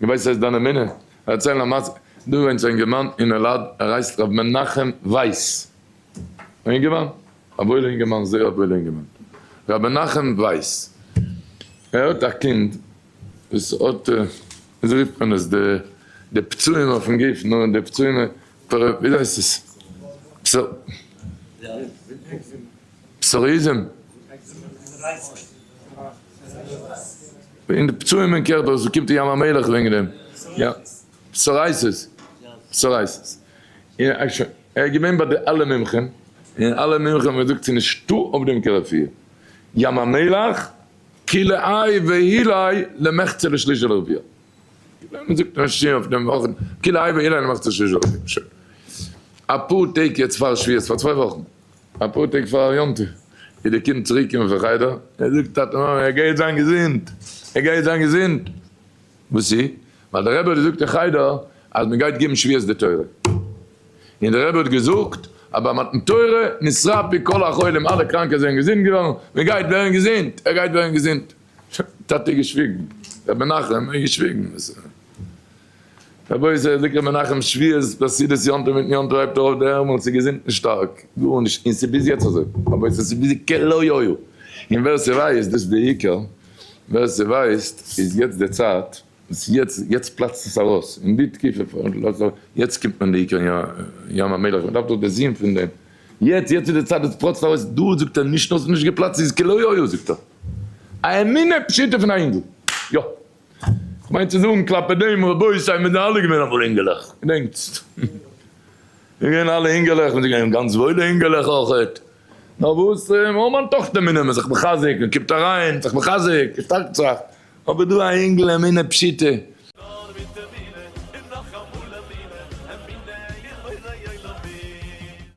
דו ווייסט וואס הייסט דיין אמונה? דערציילן א מעשה, דא וואוינט א אינגערמאן אין אלעד, ער הייסט ר' מנחם ווייס, א אינגערמאן, א וואוילע אינגערמאן, זייער א וואוילע אינגערמאן, ר' מנחם ווייס, ער האט א קינד וואס האט, וויאזוי רופט מען עס, די פצעים אויפן גוף, נו, די פצעים, וויאזוי הייסט עס? פסאריזם? אין די פצעים אין קערפער וואס קומט אין ים המלח וועגן דעם, יא, psoriasis, psoriasis, ער איז געווען ביי די אלע מומחים, און אלע מומחים האבן געזאגט ס'איז נישטא אויף דעם קיין רפואה, ים המלח, כולי האי ואולי למחצה לשליש ולרביע. מען זאגט נישט שיעור אויף דעם וואכן, כולי האי ואולי למחצה לשליש ולרביע. שוין. אפאר טעג יעצט פאר שבועות, פאר צוויי וואכן, אפאר טעג פאר יום טוב, איז די קינד צוריק געקומען פון חדר, ער זאגט טאטע מאמע ער גייט זיין געזונט, ער גייט זיין געזונט. וואס איז? ווייל דער רבי האט געזאגט אין חדר אז מען גייט געבן שבועות די תורה. און דער רבי האט געזאגט אז ביי מתן תורה נתרפאו כל החולים אלע קראנקע זענען געזונט געווארן, מען גייט ווערן געזונט, ער גייט ווערן געזונט. טאטע איז געשוויגן, רבי מנחם איז געשוויגן. רבותי, זאגט רבי מנחם שבועות ביי סעודת יום טוב מיטן יום טוב הייבט ער אויף די ערמל, ס'איז געזונט און שטארק, גארנישט, און ס'איז ביז יעצט אזוי, רבותי ס'איז ביז כלא היו, און ווער ס'ווייסט, דאס איז די עיקר, ווער ס'ווייסט איז יעצט די צייט, וואס יעצט, יעצט פלאצט עס ארויס, אין די תקופה, יעצט קומט מען די עיקר ים המלח, מען דארף דאך די זון פון דעם, יעצט, יעצט איז די צייט, עס פראצט ארויס, דא זאגט ער נישט נאר עס איז נישט געפלאצט, ס'איז כלא היו זאגט ער, א אמונה פשוטה פון א אינגל, יא, כ'מיין צו זאגן כלפי דעם רבותי מיר זענען אלע געווען אמאל אינגעלעך, געדענקטס? מיר געווען אלע אינגעלעך, מיר זענען געווען גאנץ וואוילע אינגעלעך אויכעט, נאר וואס, מיין טאכטער מיר נעמען זיך מחזק, מען קומט אריין, זיך מחזק, שטארקט זיך, אבער דא א אינגל אמונה פשוטה.